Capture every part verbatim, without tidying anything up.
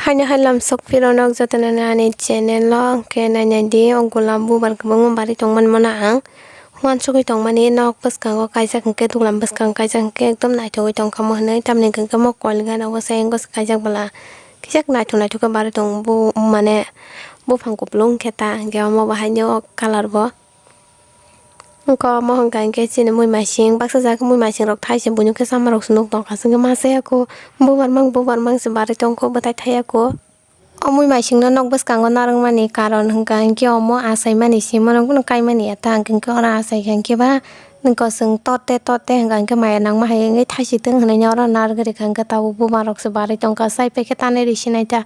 Haino hai lam sok phiro nok jotono ani channel o hwnkhe nainai di, o golam bubar kwbangma barwi tongmani mano ang. Uansugwi tongmani nok bwskango kaijak hwnkhe, duglam bwskango kaijak hwnkhe ekdom naithogwi tongkha mo hwnwi, tamni hwnkhe mo koil gana o se wngkha se kaijak bwla. Kisa naithok naithok khe barwi tongo bo, mane buphang kupulung khe ta hwnkhe omo bo haino o colour bo. Wngkha omo hwnkha hinkhe chini mui masing, baksa jaga mui masing rok thaise buino khe sama rok se nuk tongkha, chwngkhe ma chaya kho, bubar mang bubar mang se barwi tongkho, bwtai thaya kho. O mui masingno nok bwskango narwkmani karon hwnkha hinkhe omo achaimani simono phano kaimani ya ta, hwnkhe oro achaikha hinkhe ba nwng kosong torte torte hwnkha hinkhe maya nangma hai wngwi thaisitwng hwnwi oro narwk rikha, hwnkhe tabuk bubar rok se barwi tongkha, chai paikhe tanwi risinai ta.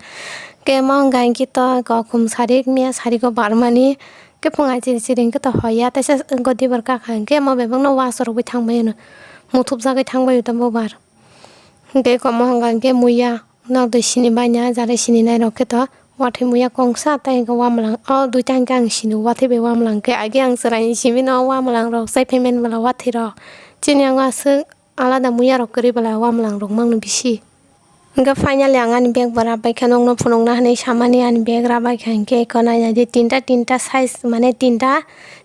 Khe omo hwnkha hinkhe to kokhum sarik miya sariko barmani. Khe phung ai chiri chiri hwnkhe to hoi ya, teisa godibar kakha hwnkhe omo bebakno wasorogwi thangbai hwno, muthubjagwi thangbai hwno bubar. Hwnkhe omo hwnkha hwnkhe muiya nok dui sini baina, jara sini nairok khe to wathwi muiya kongsa tei hwnkhe wamwlang o duita hwnkhe ang sini wathwi bai wamwlang khe age ang chwraini simi no wamwlang rok chai phaimani bwla wathwi rok chini ang aswk alada muiya rok kwrwi bwla wamwlang rok mangno bisi. Hwnkhe finally ang ani bag bo rabai kha, nokno phunukna hwnwi samani ani bag rabai kha, hwnkhe eko nainai di tinta, tinta size, mane tinta,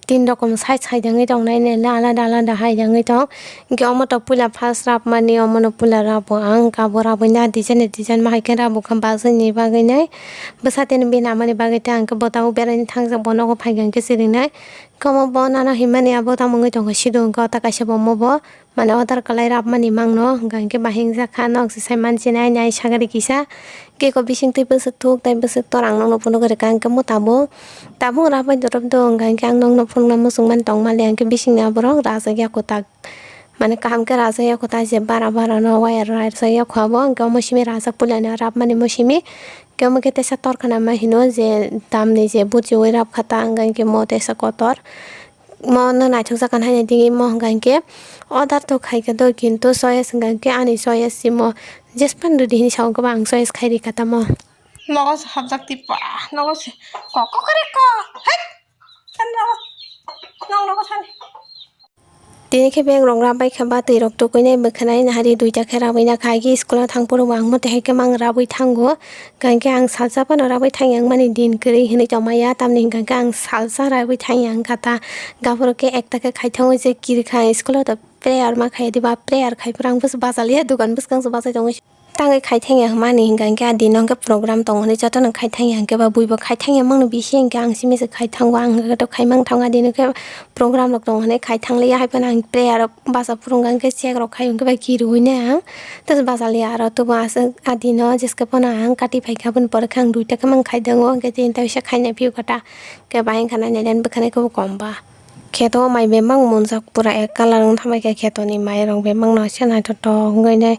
tin rokom size hai jangwi tongnai, nini alada alada hai jangwi tong. Hwnkhe omo to puila first rabmani, omono puila rabo ang, abo rabuina design ni design ma hai khe rabo kha, bajani bagwi nai bwsateni bini amani bagwi tei ang khe bo tabuk beraina thangjak, bo nogo phaikha hwnkhe sirinai. Hwnkhe omo bo nana hinmani abo tamo wngwi tongkha, sido hwnkhe o ta kaisa bo omo bo. Mane order kwlai rapmani mangno, hwnkha hinkhe bahai wngjak kha, nok se sai mansinai, nai sagari kisa. Cake o bising twi bwswk thuk tei bwswk tor ang nokno phunugwi rwkha, hinkhe mo tabuk, tabuk rapbai dorop do, hwnkha hinkhe ang nokno phunukna muchungmani tongmali, hinkhe bisingni aborok rajak ya kwtak. Mane kaham khe rajak ya kwtak, je bara bara no wire rajak ya kho abo, hinkhe omo simi rajak puilani rapmani mo simi. Hinkhe omo khe teisa tor khna ma hino je tamni je buchiui rap kha ta, hwnkha hinkhe mo teisa kotor. Mo no naithok jak kha haino tini mo hwnkha hinkhe order to khai kha do, kintu choice hwnkha hinkhe ani choice si mo jespan rwdi hinwi sa o, ang choice khai rikha tamo. Nogo se hapjak tipa, nogo se ko, ko kare ko, hei, kan nogo, nong nogo thani. Tini khe bag rok rabai kha, ba twi rok tukuinai bwkhanai nahari duita khe rabai na kha, agi school o thang phuru bo ang mo twi hai khe mang rabai thango. Hwnkha hinkhe ang salsa phano rabai thangya wngmani din kwrwi hinwi tongmaya, tamni hwnkha hinkhe ang salsa rabai thangya wngkha ta. Gaphuru khe ekta khe khaithangwi se kirikha, school o to prayer ma khaiya diba, prayer khai phuru ang bwswk bachaliya, dukan bwskango se bachai tongwi tangwi khaithangya hwnmani hwnkha hinkhe a dino hinkhe program tongo hinwi jotono khaithangya hinkhe ba buibo khaithangya mangno bisi hinkhe ang simi se khaithango, ang hinkhe to khaimang thango a dino khe program rok tongo hinwi khaithang liya, hai phano ang prayer rok bacha phuru wngkha hinkhe check rok khai hinkhe ba kirwi nai ang. Tei bachaliya aro tobo aswk a dino jeske phano ang kati phaikha, aboni pore khe ang duita khe mang khai tongo, hinkhe tinta kisa khaina phiyokha ta, khe bahai wngkha nai nai bwkhanai khe bo kom ba. Kheto mai bemang munjak pura ek colour wng thambai khe khetoni mai rok bemang no se naithotok wngwi nai.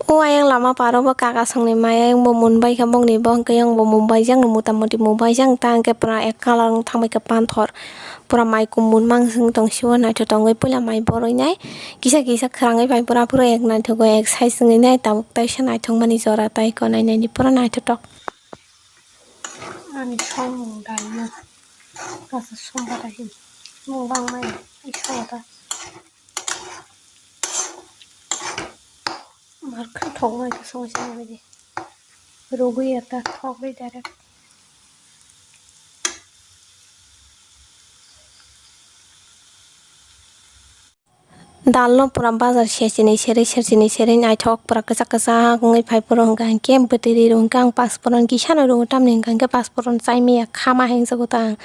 O ayang lama paro bo kaka songni mai ayang bo munbai kha bongni bo, hinkhe ayang bo munbai jak no mota moti munbai jak ta, hinkhe pura ek colour wng thambai khe panthor. Pura mai kumun mang se wng tong sio, naithotok wngwi puila mai borwi nai. Kisa kisa khwrangwi pai pura, pura ek naithok, ek size wngwi nai, tabuk taisa naithokmani jora tei ko nainani pura naithotok. Ani songmung daina kasa somba dai hin mung bang mai isongo ta. Mar kha thok mai ta song song mai di. Rugwi ya ta thok ri direct. Dal no pura bazar serchini serwi serchini serwi naithok pura kwchak kwchak wngwi phai phuru hwnkha hinkhe bwtwi ri rw hwnkhe ang pasporon kisa no rw tamni hwnkha hinkhe pasporon chai maya khama hengjago ta ang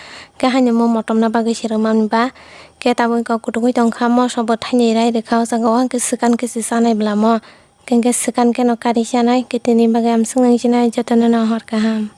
khe haino mo motom na bagwi se rwmani ba khe tabuk kok kuthugwi tongkha moso bo thaini rai rwkha o jaga o hinkhe swkang khe se chanai bwla mo hinkhe swkang khe no kari chanai khe tini bagwi amswk nang sinai jotono no hor kaham.